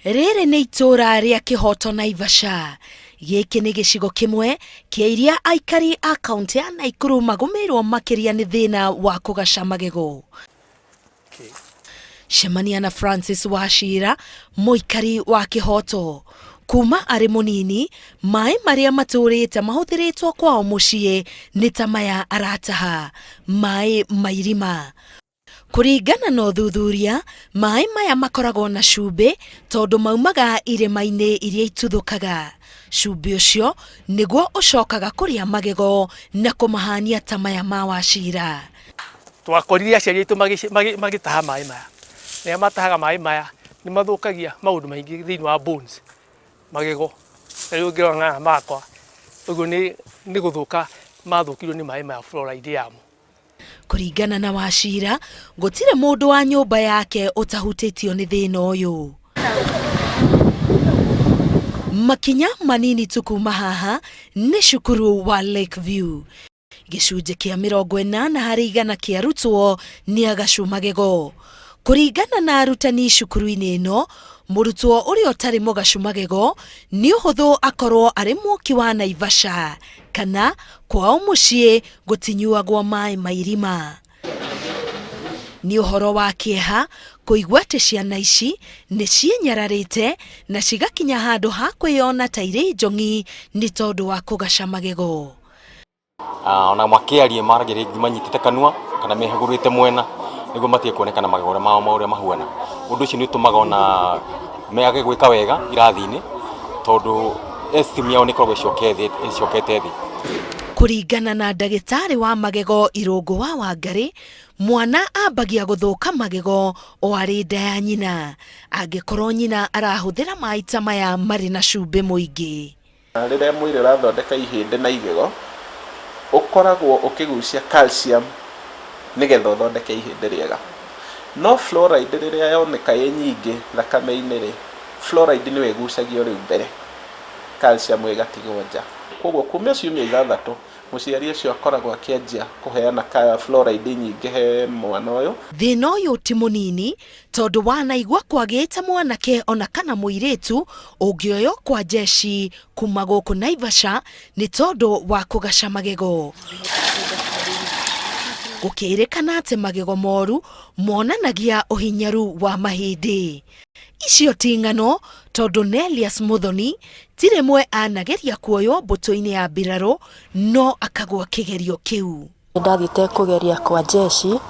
Rĩrĩ nĩ itũũra rĩa Kĩhoto Naivasha. Gĩkĩ nĩ gĩcigo kĩmwe kĩa iria aikari a kaũntĩ ya Naikuru magũmĩirwo makĩria nĩ thĩna wa kũgaca magego. Cemania na Francis Wachira, mũikari wa Kĩhoto. Kuma arĩ mũnini, maĩ marĩa matũrĩte mahũthĩrĩtwo kwao mũciĩ nĩ ta maya arataha, maĩ ma irima. Kũringana na ũthuthuria, maĩ maya makoragwo na cumbĩ tondũ maumaga irĩma-inĩ iria ituthũkaga. Cumbĩ ũcio nĩguo ũcokaga kũrĩa magego na kũmahania ta maya ma Wachira. Twakorire aciari aitũ magĩtaha maĩ maya. Rĩrĩa matahaga maĩ maya nĩ mathũkagia maũndũ maingĩ thĩinĩ wa bones, magego. Ta rĩu ũngĩrora maya makwa, ũguo nĩ gũthũka mathũkirio nĩ maĩ maya fluoride yamo. Kũringana na Wachira, gũtirĩ mũndũ wa nyũmba yake ũtahutĩtio nĩ thĩna ũyũ. Makinya manini tu kuma haha nĩ cukuru wa Lakeview. Gĩcunjĩ kĩa 80% kĩa arutwo nĩ agacu magego. Kũringana na arutani cukuru-inĩ ĩno, mũrutwo ũrĩa ũtarĩ mũgacu magego nĩ ũhũthũ akorwo arĩ mũki wa Naivasha kana kwao mũciĩ gũtinyuagwo maĩ ma irima. Nĩ ũhoro wa kĩeha kũigua atĩ ciana ici nĩ ciĩnyararĩte na cigakinya handũ ha kwĩyona ta irĩ njong'i nĩ tondũ wa kũgaca magego. Ona makĩaria maragia rĩngĩ manyitĩte kanua kana mehagũrĩte mwena nĩguo matige kuonekana magego ũrĩa mao ũrĩa mahuana. Ũndũ ũcio nĩ ũtũmaga ona mage gwĩka wega irathi-inĩ tondũ esteem yao nĩ ĩkoragwo ĩcokete thĩ. Kũringana na ndagĩtarĩ wa magego Irũngũ wa Wangarĩ, mwana ambagia gũthũka magego o arĩ nda ya nyina, angĩkorwo nyina arahũthĩra maĩ ta maya marĩ na cumbĩ mũingĩ. Rĩrĩa mwĩrĩ ũrathondeka ihĩndĩ na igego, ũkoragwo ũkĩgucia calcium nĩgetha ũthondeke ihĩndĩ rĩega. No fluoride rĩrĩa yoneka ĩ nyingĩ thakame-inĩ rĩ, fluoride nĩyo ĩgucagio rĩu mbere, calcium ĩgatigwo nja. Kwoguo kumia ciumia ithathatũ, mũciari ũcio akoragwo akĩanjia kũheana fluoride nyingĩ he mwana ũyũ. Thĩna ũyũ ti mũnini Tondũ wanaigua kwagĩte mwanake ona kana mũirĩtu ũngĩoywo kwa jeshi kuma gũkũ Naivasha nĩ tondũ wa kũgaca magego. Gũkĩrĩkana atĩ magego moru monanagia ũhinyaru wa mahĩndĩ. Icio ti ng'ano tondũ Nelius Muthoni ti rĩmwe anageria kuoywo mbũtũ-inĩ ya mbirarũ no akagwa kĩgerio kĩu. Nĩ ndathiĩte kũgeria kwa jeshi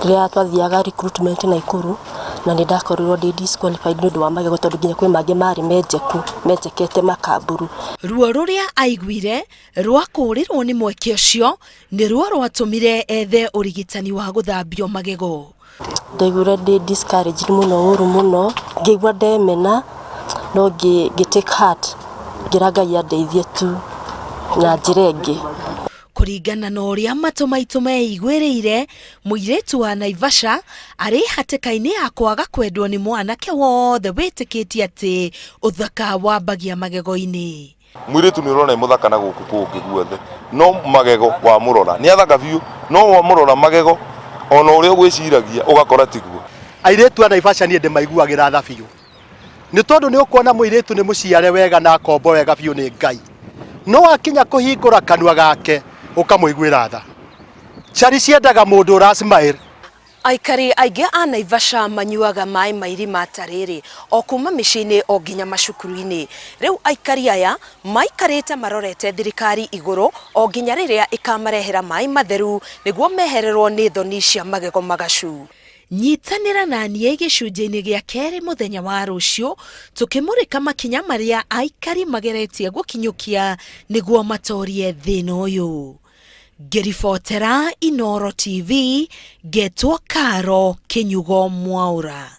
rĩrĩa twathiaga recruitment Naikuru na nĩ ndakorirwo ndĩ disqualified nĩ ũndũ wa magego tondũ nginya kwĩ mangĩ marĩ menjeku, menjekete makamburu. Ruo rũrĩa aiguire rwa kũũrĩrwo nĩ mweke ũcio nĩruo rwatũmire ethe ũrigitani wa gũthambio magego. Ndaiguire ndĩ discouraged mũno ũru mũno, ngĩigua ndemena no ngĩ take heart ngĩra Ngai andeithie tu na njĩra ĩngĩ. Kũringana na ũrĩa matũ maitũ meiguĩrĩire, mũirĩtu wa Naivasha arĩ hatĩka-inĩ ya kwaga kwendwo nĩ mwanake wothe wĩtĩkĩtie atĩ ũthaka wambagia magego-inĩ. Mũirĩtu nĩ ũrona e mũthaka na gũkũ kũngĩ guothe, no magego wamũrora, nĩ athaka biũ, no wamũrora magego, ona ũrĩa ũgwĩciragia ũgakora tiguo. Airĩtu a Naivasha niĩ ndĩmaiguagĩra tha biũ, nĩ tondũ nĩ ũkuona mũirĩtu nĩ mũciare wega na akombwo wega biũ nĩ Ngai, no akinya kũhingũra kanua gake ũkamũiguĩra tha. Cari ciendaga mũndũ ũra smile. Aikari aingĩ a Naivasha manyuaga maĩ ma irima ta rĩrĩ o kuma mĩciĩ-inĩ o nginya macukuru-inĩ. Rĩu aikari aya maikarĩte marorete thirikari igũrũ o nginya rĩrĩa ĩkamarehera maĩ matheru nĩguo mehererwo nĩ thoni cia magego magacu. Nyitanĩra na niĩ gĩcunjĩ-inĩ gĩa kerĩ mũthenya wa rũciũ tũkĩmũrĩka makinya marĩa aikari mageretie gũkinyũkia nĩguo matorie thĩna ũyũ. Ngĩribotera Inooro TV, ngetwo Caro Kĩnyugo Mwaũra.